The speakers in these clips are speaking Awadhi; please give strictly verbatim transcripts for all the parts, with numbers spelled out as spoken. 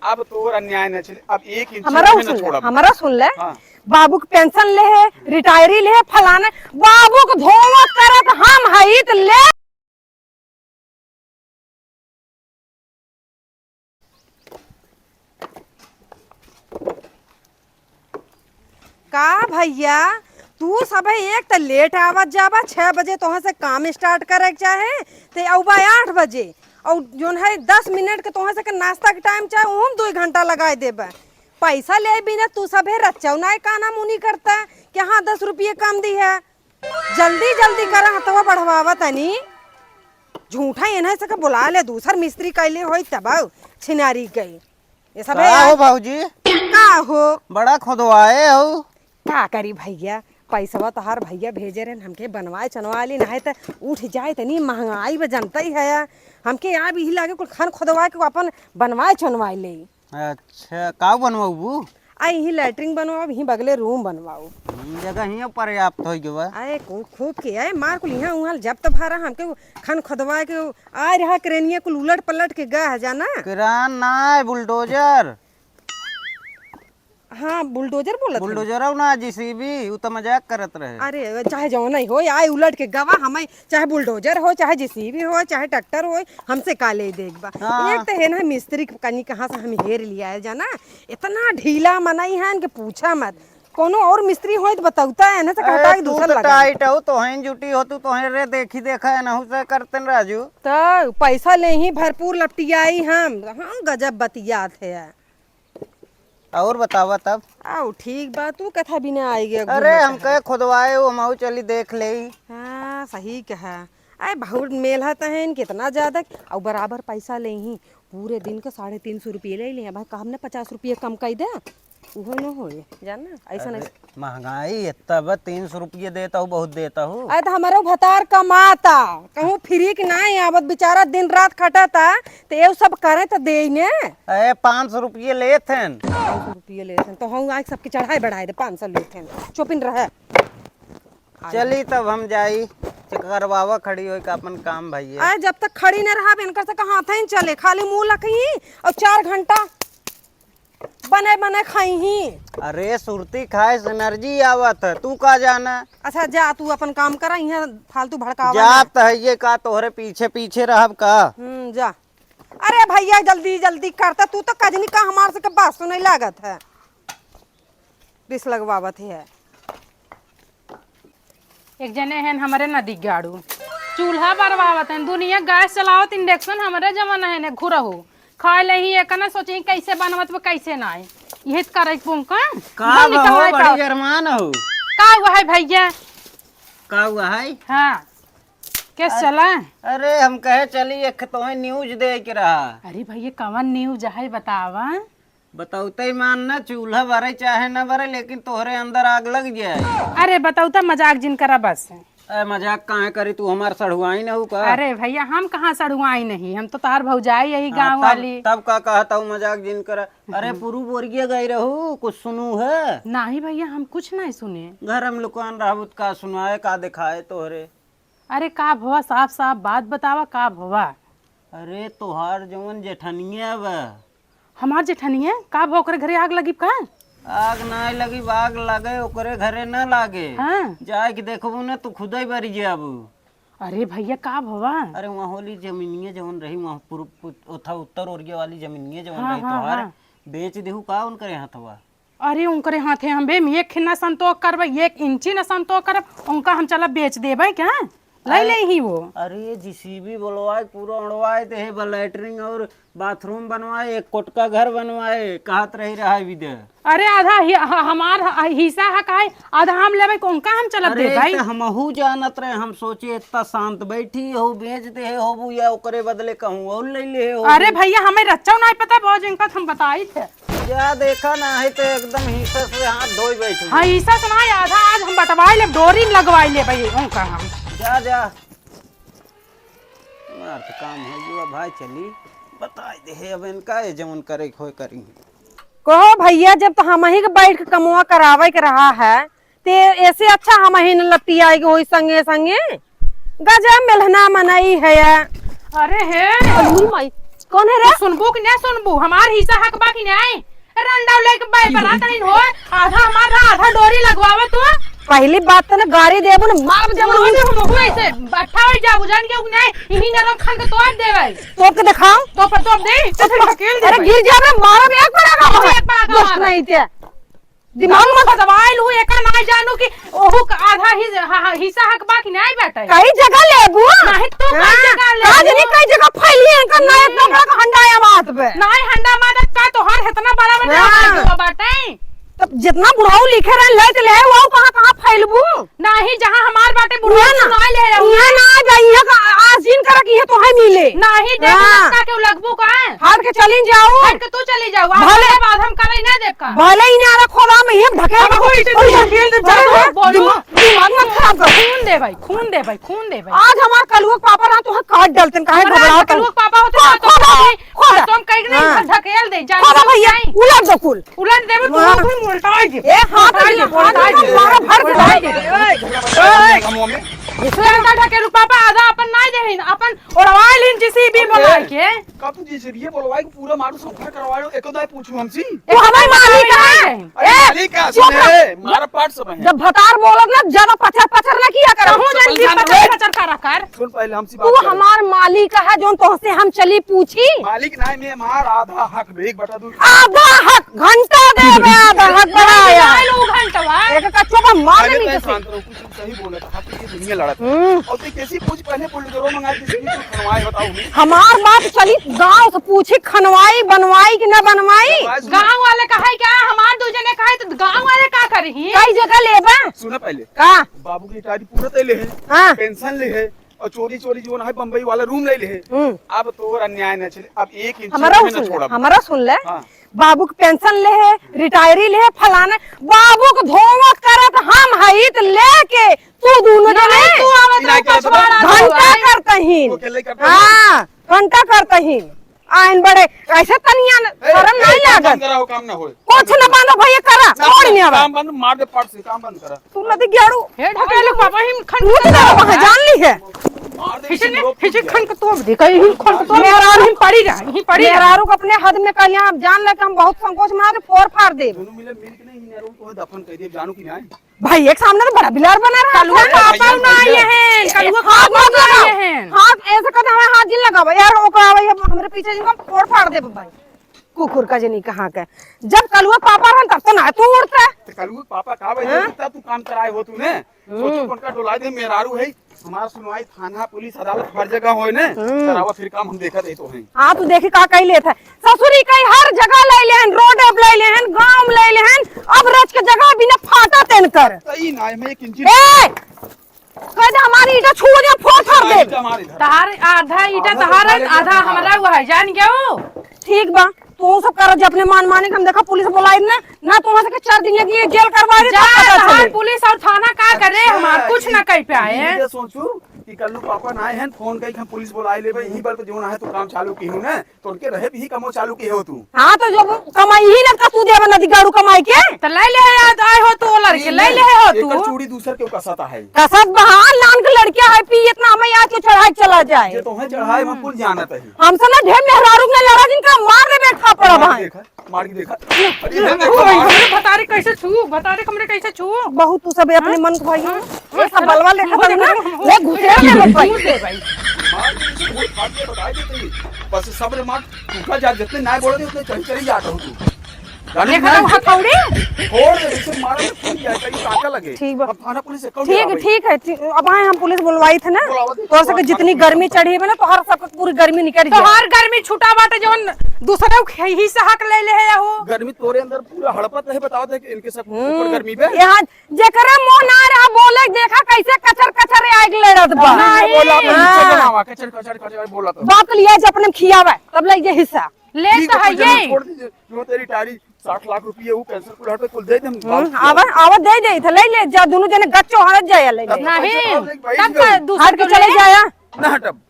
अब तोर अन्याय न चले, अब एक इंच हमारा में न सुन ले, छोड़ब। हमारा सुन ले। हाँ। बाबू के पेंशन ले है, रिटायरी ले है, फलाना। बाबू के धोवत करत हम हई त ले। का भइया, तू सबे एक त लेट आवत जाबा, छह बजे तोहाँ से काम start करे के चाहे, ते अउबा आठ बजे, अउर जौन है दस मिनट के तोहाँ से के नाश्ता के time चाहे, उहम दुइ घंटा लगाए देबा। पैसा लेइ बिना तू सबे रच्चउ नाय काना मुनी करता कि हाँ, दस रुपिये कम दिहा। जल्दी जल्दी करा, हथवा बढ़वावा तनी। झूठा एन्हे से के बुला ले, दूसर मिस्त्री कइले होई तब छिनारी गई। ये सब का है हो यार। भौजी? का हो? बड़ा खुदवाए हो। का करी भइया, पैसवा तोहार भइया भेजे रहन, हमके बनवाए चनवाए ले, नाहीं त उठ जाए तनी महंगाई बा, जनता ही है। हमके अब यही लागे कुल खन खुदवाए के अपन बनवाए चनवाए ले। अच्छा, का बनवाबू? आ, यहीं लैट्रिन बनवाओ, यहीं बगले रूम बनवाओ। हम्म, जगह हियाँ पर्याप्त होइ गवा। अरे, खूब, खूब के, अरे, मार कुल यहाँ उहाँ जब तो भरा हमके खन खुदवा के आ रहा क्रेनिया कुल उलट पलट के गा है, जाना? क्रेन ना, बुलडोजर। हाँ, बुलडोजर बोलत है। बुलडोजर ना, जेसीबी, उ तो मजाक करत रहे। अरे, चाहे जौन ही हो, आए उलट के गवा, हमें चाहे बुलडोजर हो, चाहे जेसीबी हो, चाहे ट्रैक्टर हो, हमसे का ले देख बा। हाँ। एक तो है ना मिस्त्री के कनी कहाँ से हम हेर लिया है जाना, इतना ढीला मनई है इनके पूछा मत। कोनो और मिस्त्री होई तो बतौता है ना से अरे कहता है तू दूसर तो लगा। टाइट हो, तोहन जुटी हो, तू तोहन रे देखी देखा है नहु से करतन राजू। तो पैसा ले ही भरपूर लपटियाई हम, हाँ गजब बतियात है। और बतावा तब। आओ ठीक बा, तू कथा बिना आई गया अरे घूमत हम है। कहे खुदवाए हो, हम चली देख ले। हाँ सही कहा। अरे बहुत मेल है तहन, कितना ज्यादा। और बराबर पैसा ले ही, पूरे दिन का साढ़े तीन सौ रुपये ले ले। भाई काम ने पचास रुपये कम कर दे, उहो न होए, जान ना, ऐसा नहीं। अरे, महंगाई इतना बा, तीन सौ रुपये देता हूँ, बहुत देता हूँ। अरे तो हमारो भतार कमाता, कहूँ फ्री के नाहीं आवत, बेचारा दिन रात खटाता, तो ये सब करे तो दे ही ने। अरे, पाँच सौ रुपये लेत हन। पाँच सौ रुपये लेत हन, तो हम आज सबके चढ़ाई बढ़ाई दे, पाँच सौ लेत हन, चुपिन रहे। चली तब हम जाई, चकरवावा खड़ी होई का अपन काम भइये। अरे, जब तक खड़ी न रहब, इनकर से कहाँ हाथ ही न चले, खाली मुँह लखी और चार घंटा बने बने खाई ही। अरे सुरती खाए से एनर्जी आवत है, तू का जाना? अच्छा जा तू अपन काम करा, यहाँ फालतू भड़कावा जात ना। है ये का तोहरे पीछे पीछे रहब का? हम्म जा। अरे भइया जल्दी जल्दी करता, तू तो कजनी का हमार से के बात सुने लागत है। रिस लगवावत है। एक जने हन हमरे नदी गाड़ू, चूल्हा बरवावत हन, दुनिया गैस चलावत, इंडक्शन हमरे जमाना है ने घुरहु। खाए ले ही एक ना सोचे कैसे बनवत बा, कैसे नाय। यही तो करे के पुंका। का बा हो, बड़ी गरमान हो। का हुआ है भइया? का हुआ है? हाँ। कैसे चला? अरे हम कहे चली एक तोहे न्यूज दे के रहा। अरे भइया कवन न्यूज है बतावा? बतौते ही मान ना, चूल्हा बरे चाहे ना बरे, लेकिन तोहरे अंदर आग लग जाए। अरे बतौता, मजाक जिन करा बस। ए, मजाक काहे करी, तू हमार सढ़ुआइन हऊ का? अरे भइया, हम कहाँ सढ़ुआइन ही, हम तो तोहार भौजाई यही हाँ, गाँव तब, वाली। तब का कहत हऊ मजाक जिन करा? अरे हम्म। पुरु बोरिया गई रहू, कुछ सुनू है? नाहीं भइया, हम कुछ नाहीं सुने। घर हम लुकान रहबू त का सुनाए, का देखाए तोहरे? अरे का भवा, साफ साफ बात बतावा, का भवा? अरे तोहार जवन जेठनिया बा। हमार जेठनिया? का भवा, ओकरे घरे आग लगी का? आग नाय लगी, आग लगे ओकरे घरे न लागे। हाँ। जाए के देखबू न तू खुदे बरी जाबू। अरे भइया का भवा? अरे वहाँ होली जमीनिया जवन रही, वहाँ पूर्व, उत-, उथा उत्तर ओरिया वाली जमीनिया जवन हाँ, रही हाँ, तोहार, हाँ। बेच देहू का उनकरे हथवा? अरे उनकरे हाथे हम बे, हम एक ना संतोष करबे, एक इंची ना संतोष करब, उनका हम चला बेच देबे क्या? लइ अरे, ले ही वो। अरे जेसीबी बोलवाए, पूरा उड़वाए देहे बा, लैट्रिन और बाथरूम बनवाए, एक कोटका घर बनवाए, कहत रही रहा विदे। अरे आधा हि-, ह-, हमार ह-, हिस्सा है काहे, आधा हम लेबे, उनका हम चला अरे देबे। त हमहू जानत रहे, हम सोचे इतना शांत बैठी हो, बेच देहे होबू या ओकरे बदले कहूँ और ले ले हो। अरे भइया हमें रच्चो नाहीं पता, बहुत जिनका हम बताई थे। जा देखा ना है तो एकदम हिस्सा से हाथ धोई बैठू। हाँ, हिस्सा से ना, आधा आज हम बटवाई लेब, डोरी लगवाई लेब भाई, उनका हम। जा, जा। हमार तो काम हो गया भाई, चली बताई देहे अब इनका, ये जवन करे के होए करी। कहो भइया, जब तो हमही के बैठ के कमवा करावे के रहा है, ते ऐसे अच्छा हमही न लपटियाए के होई संगे संगे। गजब मेलहना मनई है। अरे हे। अरे माई। कौन है रे? तू सुनबू कि ना सुनबू? हमार हिस्सा हक बा कि नाहीं? रंडा लेके बाई बना तनी हो, आधा हमार रहा, आधा डोरी लगवावे तू। पहली बात तो ना गाड़ी देबू ना, मार देबू ना। मार देबू ना, ऐसे बट्ठा हो जाबू, जान के कि नाहीं, यही नरम खन के तोड़ देवे। तोप के दिखाओ। तोप, तोप दे, तो फिर ढकेल दे अरे भाई। गिर जाबे, मारब एक बड़ा का हम है। एक बड़ा का दोस्त मारब। नहीं थे। दिमाग मत खदवाइल हूँ, एका ना जानू कि ओहू का आधा हिस-, हा-, हा-, हिस्सा हक बा कि नाहीं बाटे। कई जगह लेबू? नाहीं तो कई हाँ, जगह लेबू? आज नहीं कई जगह फैली है, इनका नया इतना बड़ा हंडा आया बात बे। नाहीं हंडा मादत का तोहार इतना बड़ा बड़ा हाँ। हंडा बाटे। तब जितना बुढ़ाऊ लिखे रहे, ले चले, वो कहाँ, कहाँ फैलबू? नाहीं, जहाँ हमार बाटे बुढ़ाऊ इहाँ ना, सुनाई ले रहे हो। इहाँ ना आ जाई, इहाँ का आजीन करा कि इहाँ तोहे मिले। नाहीं, देख हाँ। लगता के लगबू का? हट के चली जाओ। हट के तू चली जाओ। भले बाद हम करे ना देब का? भले ही ना रखो ना, मैं ये ढकेल अब दो। कोई इसे अरे, ढकेल दे, अरे, जा, अरे, बोलो। दिमाग, दिमाग मत खराब कर। खून दे भाई, खून दे भाई, खून दे भाई। आज हमार कलुआ के पापा ना तोहे काट डलते, काहे अरे, घबराओ कलुआ तनी? के पापा होते हाँ, ना तो खोदा, खोदा। तो हम कहीं नहीं हाँ। ढकेल दे, जान खोदा भैया, नहीं। उलट दो कुल। उलट देबे, तू हाँ। भी मोलटाई दे। ए, हाथ मोलटाई दे, दे, मोलटाई दे। मारा भर से उलटाई भाई। दे। ए, ए, ए, ए, डंडा ढकेलू पापा, आधा अपन नाई देहिन, अपन ओढ़वाई लिन जेसीबी अरे, बोला के। का तू जेसीबी बोलवाई के पूरा मारू संफर करवायो, एको दाई पूछू हमसी? वो हमार मालिक है। अरे ए, मालिक का चुप सुने, रह। मारा पाट सब है। जब भतार बोलब ना, ज्यादा पचर पचर ना किया कर। कहूँ जन की पचर पचर करा कर। सुन, पहले हमसे बात तू कर। हमार मालिक है, जोन तोहसे हम चली पूछी। मालिक नाहीं, मैं हमार आधा हक बे, एक बटा दू। आधा हक, घंटा देबे, आधा हक बढ़ाया। आइल उ घंटवा। एक का चोबा मार पहले नहीं तय तो शांत रहो, कुछ सही बोलत है, तो ये दुनिया लड़त है। हम्म। और तू कैसी पूछ, पहले बोल दो, मंगा किसी की खनवाई बताओ नहीं। हमार बात चली, गाँव से पूछी, खनवाई, बनवाई कि ना बनवाई? बनवाई सुन। गाँव वाले कहे क्या, हमार दू जने कहे तो गाँव वाले का करही? कई जगह लेबा? सुना पहले। का? बाबू की रिटायरी पूरा तय ले है, हाँ। पेंशन ले है, और चोरी चोरी जो ना है बम्बई वाला रूम ले ले है। हम्म। अब तोर अन्याय न चले, अब एक इंच हमारा में न सुन ले, छोड़ब। हमारा सुन ले। हाँ। बाबू के पेंशन ले है, रिटायरी ले है, फलाना। बाबू के धोवत करत हम हई त लेके तू दोनों नहीं, जने तू आवत इनाय रहो करत पछवाड़ा बा। घंटा धोवाई। करतहीन। वो अकेले करता है। हाँ, घंटा करतहीन। आइन बड़े, ऐसे तनिया न, ए, शरम ए, नहीं काम लागत। बंद कराओ, काम ना होए। कुछ न बांधो भैया, करा, ना, छोड़ ना, नहीं आवा। काम बंद, मार दे पट से, काम बंद करा। तू नदी गेड़ू। हे ढकेलू पापा, हिम खन तू तो वहाँ जान ली है। मार दे, हिचने, हिचने खन के तोप दे, कहीं हिम खन के तोप दे, मेहरारू। हिम पड़ी रहा, हिम पड़ी रहा। मेहरारू को अपने हद में कर लिया, अब जान ले कि हम बहुत संकोच में आके फोर फाड़ दे। दोनों मिले, मिल के नहीं, मेहरारू को दफन कर दे, जानू कि नहीं? भाई, एक सामने तो बड़ा बिलार बना रहा कलुआ है। पापा ना आए हैं, कलुआ हाथ पापा मत ना आए लगाओ। हैं। हाथ ऐसे करते हमें हाथ जिन लगाओ यार, ओकरा भाई, हम, हमरे पीछे जिनको फोड़ फाड़ दे भाई। कुकुर का जनी कहाँ का। जब कलुआ पापा रहन तब तो ना तू उड़ता। तो कलुआ पापा का भाई हाँ? तब तू काम कराए हो तूने। सोचो हम्म। कौन का डोला दे मेहरारू है। हमार सुनवाई थाना, पुलिस, अदालत हर जगह होए ने, हम्म। करावा फिर काम हम देखत ही तो हैं। हाँ, तू देखी का कही लेत है। ससुरी कही हर जगह ले लेहन, रोड पे ले लेहन, गाँव में ले लेहन, अब रच के जगह बिना फाटा तेन कर। सही ना, मैं एक इंच ए! कह दे हमारी ईटा छू दे, फोड़ फाड़ दे। हमारी इधर। तहार आधा ईटा आधा तहार तो है, आधा हमारा। हमारा हुआ है, जान गयो? ठीक बा, तू सब कर जे अपने मान माने के हम देखा पुलिस बुलाई ना, ना तो वहाँ से के चार दिन के लिए जेल करवा दे, जा, तब पता तहार चले। पुलिस और थाना का करे, अच्छा, हमार कुछ ठीक। ना कह पाए। ये सोचू कि कल्लू पापा ना आए हैं, फोन कई हम पुलिस बुलाई लेबे, यहीं पर तो जोन है तो काम चालू की हूँ ना, तो उनके रहे भी कमो चालू की हो तू। हाँ, तो जो कमाई ही ना का तू देबे नदी गाड़ू कमाई के। तो ले ले यार, आए हो तू लड़के, ले ले हो तू। एकर चूड़ी दूसर के कसत है। कसत बहान लान के लड़के है, पी इतना हमें आज के चढ़ाई चला जाए। ये तो है चढ़ाई में कुल जानत है। हमसे ना ढेर मेहरारू में लड़ा जिनका मार देबे खा पड़ा मार भाई। देखा। मार के देखा। अरे, ये देखो, ओए, मार। हमरे भतारे कैसे छू, भतारे हमरे कैसे छू? बहुत तू सब अपने हाँ? मन को भाई। हाँ? ये सब बलवा लेकर हम तब ना, हम ले घुसे हम ले भाई। घूर दे भाई। मार के इसे बहुत फाड़ के बता देते हैं। बस सब्र मार, टूटा जा, जितने नाय बोले थे, उतने चली, चली जाता हूँ तू। जाने देख ना, हम हथौड़ी? छोड़ दे, इसे मारो तो ठीक है, कहीं कांटा लगे। ठीक बा। अब थाना पुलिस account ठीक, चलावे। ठीक है, ठीक, अब आए हम पुलिस बुलवाई थे ना, बुलावा दे। तोर से जितनी गर्मी चढ़ी है ना, तो हर सबके पूरी गर्मी निकल जाए। तोहार गर्मी छूटा बाटे, जौन दूसरे के हिस्सा हक ले ले है हो। गर्मी तोरे अंदर पूरा हड़पत नहीं, बताओ दे कि इनके सब ऊपर हम्म। गर्मी बे। यहाँ जेकरे मुंह ना रहा बोले, देखा कैसे कचर कचर आग लड़त बा। नहीं। बोला, हाँ। नीचे बनावा, कचर, कचर, कचर बोला तो। बाप के लिए आज अपने खियावे, तब ले जे हिस्सा। ले ठीक तो है, है कुछ ये। नहीं, छोड़ दीजिए। जो तेरी टारी साठ लाख रुपये वो कैंसर को हट कुल दे दे हम। हम्म, आवा, आवा दे दे, इधर ले ले जा, दोनों जने गच्चो हरत जाए ले ले। नहीं, पैसा तब तो भाई, दूसर हट के को चले ले। जाया। ना हटब।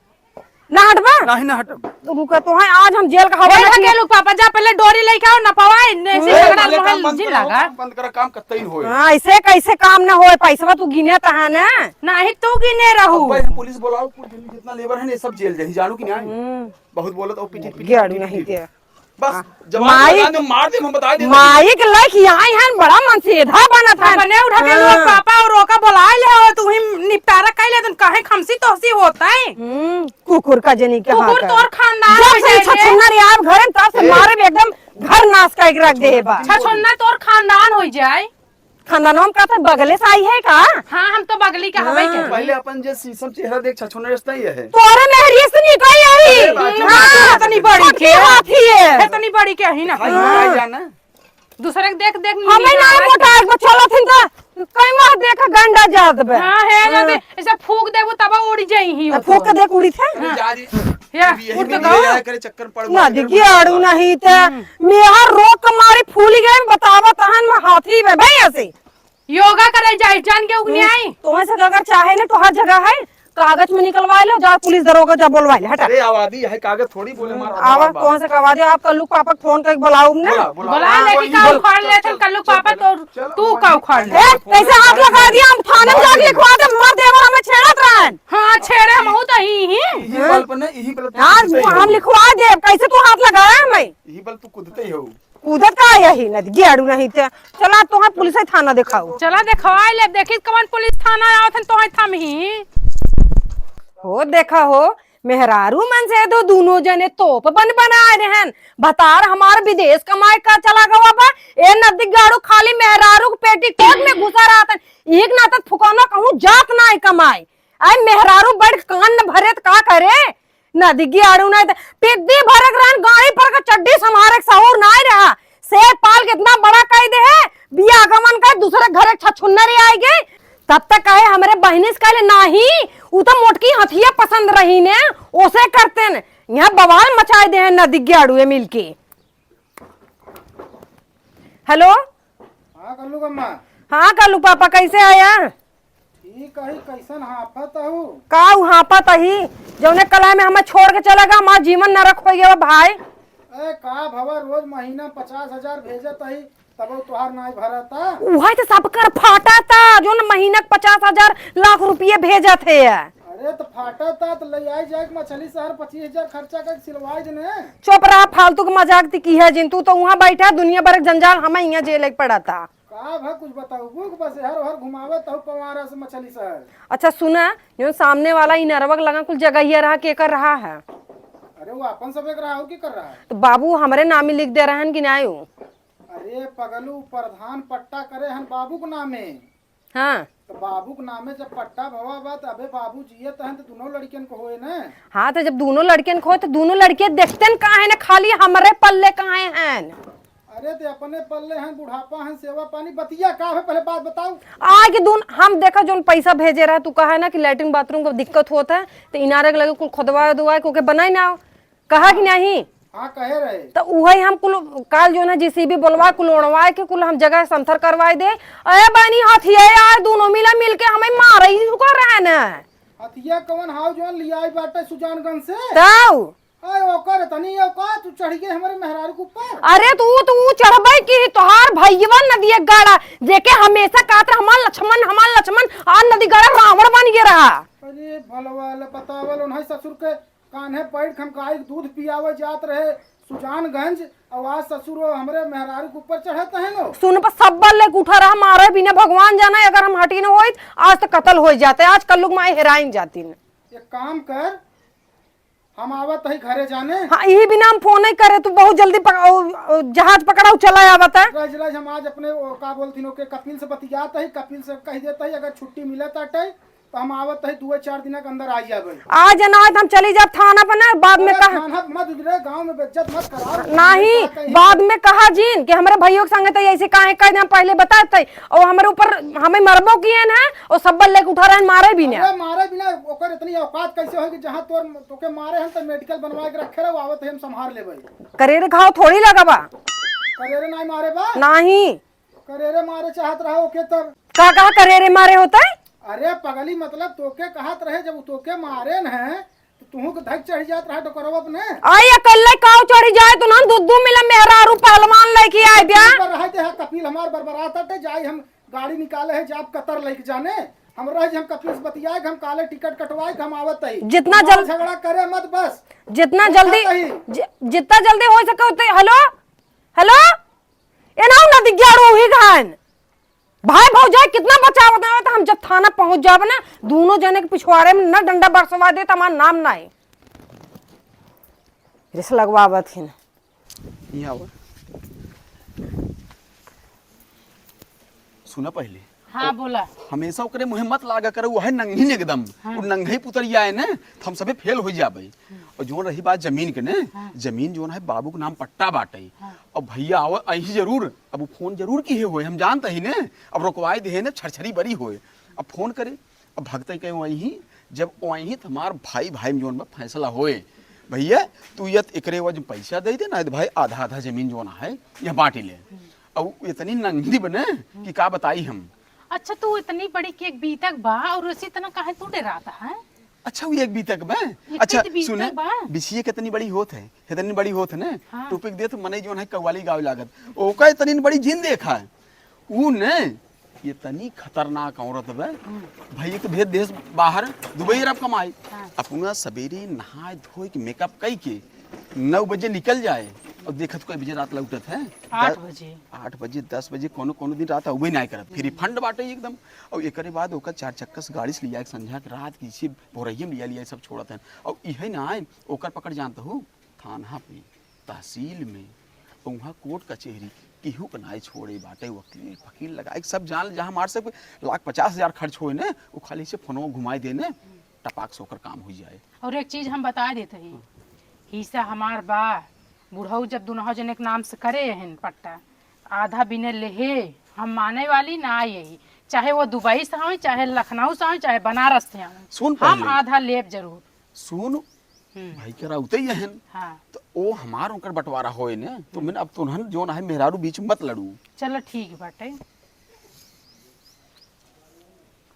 ना हटबा? नहीं, ना हटब। तो रुका तो है, आज हम जेल का हवा ए, ना ढकेलू पापा, जा पहले डोरी लेके आओ ना पवाए, ने से ए, झगड़ा पहले काम मोहल बंद जिन करो, लगा। काम बंद करो, काम कतई न होए। हाँ, ऐसे कैसे काम ना होए, पैसवा तू गिने त है ना। नहीं, तू गिने रहू। अब भाई, हम पुलिस बुलाओ, पुलिस जितना लेबर है ना, ये सब जेल जाही, जानू कि नहीं? हम्म। बहुत बोलत और पीछे, पीछे, गेड़ू पीछे, नहीं पीछे। के। बस, हाँ। जवान माई, लगा दे, मार दे, हम बता दे। माई के लइके आई हन, बड़ा मनसेधा बनत हन। अपने उठा के लोग हाँ। पापा और ओका बोलाए ले हो, तू ही निपटारा कर ले, तुम काहे खमसी तोहसी होता है? हम्म, कुकुर का जनी के कुकुर हाथ है। तोर खानदान जब हो से जाए रे। छछुन्नर यार घर में, तब से ए। मारे में एकदम घर नाश करके रख दे बा। छछुन्नर तोर खानदान हो जाए। खानदानवा में का था, बगले से आई है का? हाँ, हम तो बगली का हवे हाँ। के। पहले अपन जे शीशम चेहरा देख, छछुन्नर रिश्ता ही है। तोरे मेहरिए से निकल आई। अरे बात हाँ। इतनी बड़ी छोटी के। हाथी है। इतनी बड़ी के ही ना। भाई, हाँ। भाई जाना। दूसरे के देख, देख हमें निकल ना आई। मोटा एक बार चलत हिन त कई मार देख गंडा जात बे। हाँ, है ना हाँ। दे, ऐसे फूक देबू तब उड़ जाई ही तो ऊपर। फूक के देख उड़ी थे। हाँ। जा रही। या, यही उठ में तो ये कहो। आया करे चक्कर पड़ ना गया, दिखी आड़ू नहीं ते। हम्म। मेहर रोक मारी फूली गए, बतावा तहन में हाथी में भाई ऐसे। योगा करे जाए, जान के उगने हम्म, आई। तो वैसे अगर चाहे ना तो हर जगह है, कागज में निकलवा लो, जा पुलिस दरोगा जा बोलवा ले, हटा। अरे आवादी है, कागज थोड़ी बोले, मार, आवा, मार, मार। कौन से आवादी? आप कल्लू पापा के फोन करके बुलाओ ना। बुला, बुला। बुला, हाँ, लेके वही का बोल। उखाड़ चल, लेते चल, कल्लू चल, पापा चल, तो चल, तू वही का बोल। उखाड़ ले। ए, कैसे हाथ लगा दिया? हम थाने में जाके लिखवा दे, मर देवर हमें छेड़त रहन। हाँ, छेड़े हम तो ही ही। यही बल पर ना, यही बल पर हाँ, तू कूदते ही हम हो। लिखवा दे, कैसे तू हाथ लगाया हमें? यही बल तू कूदते ही हो। कूदत का यही न गेड़ू नहीं ते। चला तोहार पुलिस थाना देखाओ। चला देखवाई ले, देखी कवन पुलिस थाना आवत हन तोहार थाम ही। हो देखा हो, मेहरारू मन से तो दोनों जने तोप बन बनाए रहन। भतार हमार विदेश कमाए का चला गवा बा। ए नदी गाड़ू खाली मेहरारू के पेटीकोट में घुसा रहत हन। एक ना तक फुकौना कहूँ जात ना है कमाए। आए मेहरारू बड़ कान न भरे त का करे? नदी गाड़ू ना त पिद्दी भरक रहन गाड़ी पर का चड्डी संभारे के सहूर ना रहा। शेर पाल के इतना बड़ा कह दे है, बिया गमन का दूसरे घर एक छछुन्नर आई गई। तब तक कहे हमरे बहिनी से कहले नाही, उ तो मोटकी हथिया पसंद रही ने, ओसे करते न। यहाँ बवाल मचाए दे हैं नदी गाड़ू मिलके। हेलो। हाँ कल्लू अम्मा। हाँ कल्लू पापा, कैसे आया? ठीक है, कैसन हाफत हऊ? का उ हाफत ही? जौने कलाई में हमें छोड़ के चला गया, हमार जीवन नरक हो गया भाई। ए का भवा, रोज महीना पचास हजार भेजत ही, तब तोहार नाई भरता। उहे तो सबकर फाटा था, जौन महीना के पचास हजार लाख रुपये भेजत है। अरे तो फाटा था तो ले आई जाए मछली शहर, पच्चीस हजार खर्चा करके सिलवाई देने। चुप रहा, फालतू के मजाक ती की है जिन, तू तो वहाँ बैठा, दुनिया भर के जंजाल हमें यहाँ झेले के पड़ा था। का भा कुछ बताऊ, बुक बस हर हर घुमावे तहु पवारा से मछली शहर। अच्छा सुना, जौन सामने वाला इनरवा के लगा कुल जगहिया रहा, केकर रहा है? अरे वो अपन सब एक रहा हो, केकर रहा है? तो बाबू हमरे नामे लिख दे रहन कि नाई हो? अरे पगलू, प्रधान पट्टा करे हन बाबू के नामे। हाँ। तो बाबू के नामे जब पट्टा भवा बा, तो अबे बाबू जियत हन, तो दोनों लड़कियन को होए न। हाँ, तो जब दोनों लड़कियन को होए, तो दोनों लड़के देखते न कहाँ है न, खाली हमरे पल्ले कहाँ हैं। अरे, ते अपने पल्ले हैं, बुढ़ापा हैं, सेवा पानी, बतिया का है, पहले बात बताओ। आए के दून हम देखा, जौन पैसा भेजे रहा, तू कहा है ना कि लैट्रिन बाथरूम को दिक्कत होता है, तो इनारे के लगे कुल खोदवा दुआ के ओके बनाई ना हो। कहा कि नहीं? हाँ, कहे रहे। तो उहे हम कुल काल जो है ना, जेसीबी बोलवा, कुल ओढ़वा के कुल हम जगह समथर करवाए दे। अरे बानी हथिया यार, दोनों मिला मिलके हमें मारे ही कर रहे हैं ना। हथिया कौन हाउ जौन लियाई बाटे सुजानगंज से? तौ? अरे ओकर तनी औकात, तू चढ़ गए हमारे मेहरारू के ऊपर। अरे तू, तू चढ़बे की तोहार भैया नदिया गाड़ा, जेके हमेशा कहत रहा, "हमार लक्ष्मण, हमार लक्ष्मण", आ नदी गाड़ा रावण बन गया रहा। अरे भलवा ले बतावल, उन्हें ससुर के कान्हे बैठ के हम गाय के दूध पियावे जात रहे सुजानगंज, और आज ससुर वो हमरे मेहरारू के ऊपर चढ़त है नो। सुन पर सब्बल लेके उठा रहा, मारे बिना भगवान जाना, अगर हम हटी न होइत, आज तो कत्ल हो जाते, आज कल्लू के माई हेराइन जाती न। एक काम कर, हम आवत ही घरे जाने। हाँ, यही बिना हम फोन नहीं करे, तू बहुत जल्दी पक-, ओ, ओ, जहाज पकड़ा, चला आवत है। रह जिला, हम आज अपने, ओ, का बोलती नो के कपिल से बतियात ही, कपिल से कह देता ही, अगर छुट्टी मिले ताटे, तो हम आवत ही, दुए चार दिन के अंदर आ जाबे। आज ना आए तो हम चली जाब थाना पर ना, बाद में अरे कहा। थाना मत उतरे, गाँव में बेइज्जत मत कराओ। नहीं, का कही? बाद में कहा जिन कि हमरे भइयो के संगे तो ऐसे काहे कह दे, हम पहले बताए थे, और हमरे ऊपर, हमें मरबो किए ना, और सब्बल लेके उठा रहे हैं, मारे भी ना। अरे मारे बिना ओकर इतनी औकात कैसे होई कि जहाँ तोर, तोके मारे हैं तो मेडिकल बनवा के रखे रहो, आवत है हम संभाल लेबे। करेरे घाव थोड़ी लगा बा। करेरे नहीं मारे बा? नहीं। करेरे मारे चाहत रहा ओके तब। का कहा करेरे मारे होता है? अरे पगली, मतलब तोके कहत रहे जब तोके मारे न है तो तुहू के धक चढ़ी जात रहा डोकरवा अपने। आई अकेले काऊ चढ़ी जाए तो ना, दू दू मिला मेहरारू पहलवान लेके आए द्या। पर रहे दे, हाँ, कपिल हमार बरबरात हटे, जाई हम गाड़ी निकाले है, जाब कतर लेके जाने। हम रह जे हम कपिल से बतियाए, हम काले टिकट कटवाए, हम आवत ही। जितना हमार जल-, झगड़ा करे मत बस। जितना देखा जल्दी, तही। जि-, जितना जल्दी हो सके उतने। हेलो, हेलो, ए ना ना दिग्यारू ही घान। भाई भौजाई कितना बचावत है, तो हम जब थाना पहुंच जाब ना, दोनों जने के पिछवाड़े में ना डंडा बरसवा दे, तो हमार नाम ना है। रिस लगवावत ही ना। यहाँ आवा। सुना पहले। हाँ, ओ, बोला। हमेशा ओकरे मुँहे मत लागा करे, वो है नंगहीन एकदम। हाँ। वो नंगही पुतरिया है ना, तो हम सभे फेल हो जाबे। हम्म। और जोन रही बात जमीन के ने, हाँ। जमीन जोन है बाबू के नाम पट्टा बाटे। हाँ। और भैया आवे अही जरूर, अब वो फोन जरूर किहे होए, हम जानते ही ने, अब रोकवाए दे ने, छरछरी बड़ी होए। अब फोन करे, अब भगते कहे वही, जब वही तो हमार भाई, भाई में जोन बा फैसला होए, भैया तू या तो एकरे वजह पैसा दे दे, ना तो भाई आधा आधा जमीन जोन है, यह बांटी ले। हम्म। अब इतनी नंगी बने कि का बताई हम। अच्छा, तू इतनी बड़ी के एक बीतक बा और उसी इतना काहे तू डराता है? अच्छा, वो एक बीतक बा। इतनी अच्छा, तो बीतक सुने, बा। बिछिए कितनी बड़ी होत है, इतनी बड़ी होत है ना, हाँ। टोपिक दे तो मने जोन है कव्वाली गावे लागत। ओका इतनी बड़ी जिन देखा है। ऊ ने, इतनी खतरनाक औरत बा। हम्म। भाई तो भेज देश बाहर, दुबई अरब कमाई। हाँ। अपना सवेरे नहाए धोए के मेकअप कई के नौ बजे निकल जाए और देखत कोई बजे रात लौटत है। आठ द-, बजे। आठ बजे, दस बजे, कोनो कोनो दिन रात अउबे नाय करत। फिर हम्म। रिफंड बाटे एकदम। और एकरे बाद ओकर चार चक्का से गाड़ी से लिया के संझा के रात के इसे भोरइये में लिया लिया सब छोड़त हैं। और इहे ना आए, ओकर पकड़ जानत हो थाना पे, तहसील में, उहाँ कोर्ट कचेहरी, केहू के नाय छोड़े बाटे, वकील फकील लगाए के सब जान, जहाँ मार से लाख पचास हजार खर्च होए ने, वो खाली से फोनो घुमाए देने, टपाक से ओकर काम हो जाए। और एक चीज हम बता देते ही, हिस्सा हमार बा, बुढ़ऊ जब दुनहो जने के नाम से करे हन पट्टा, आधा बिने लेहे, हम माने वाली ना यही, चाहे वो दुबई से आवे, चाहे लखनऊ से आवे, चाहे बनारस से आवे, सुन हम पहले। आधा लेब जरूर। सुन, हम्म। भाई के राउते ही हन। हाँ। तो ओ हमार उनकर बंटवारा होए ने, तो हम्म। मैंने अब तुनहन जोन है मेहरारू बीच मत लड़ू। चलो ठीक बाटे।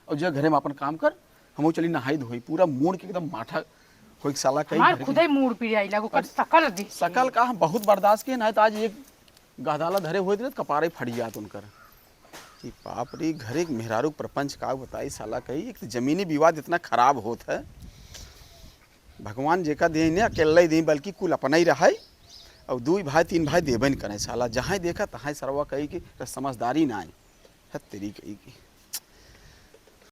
और जा घरे में अपन काम कर, हमहू चली नहाई धोई, पूरा मूड़ के एकदम माठा होई साला कई हमार घर के। खुदे मूड़ पिराई लागो, कर सकल देख के। सकल का हम बहुत बर्दाश्त के, ना तो आज एक गहदाला धरे होइत रहे, कपारे फट जात उनकर। ई बाप रे, घरे के मेहरारू के प्रपंच का बताई साला कही, एक तो जमीनी विवाद इतना खराब होत है। भगवान जेका दे ने अकेला ही दे, बल्कि कुल अपना ही रहा है, और दू भाई तीन भाई देबे न करे साला, जहाँ देखा तहाँ सरवा कही कि समझदारी ना है। हद तेरी कही की।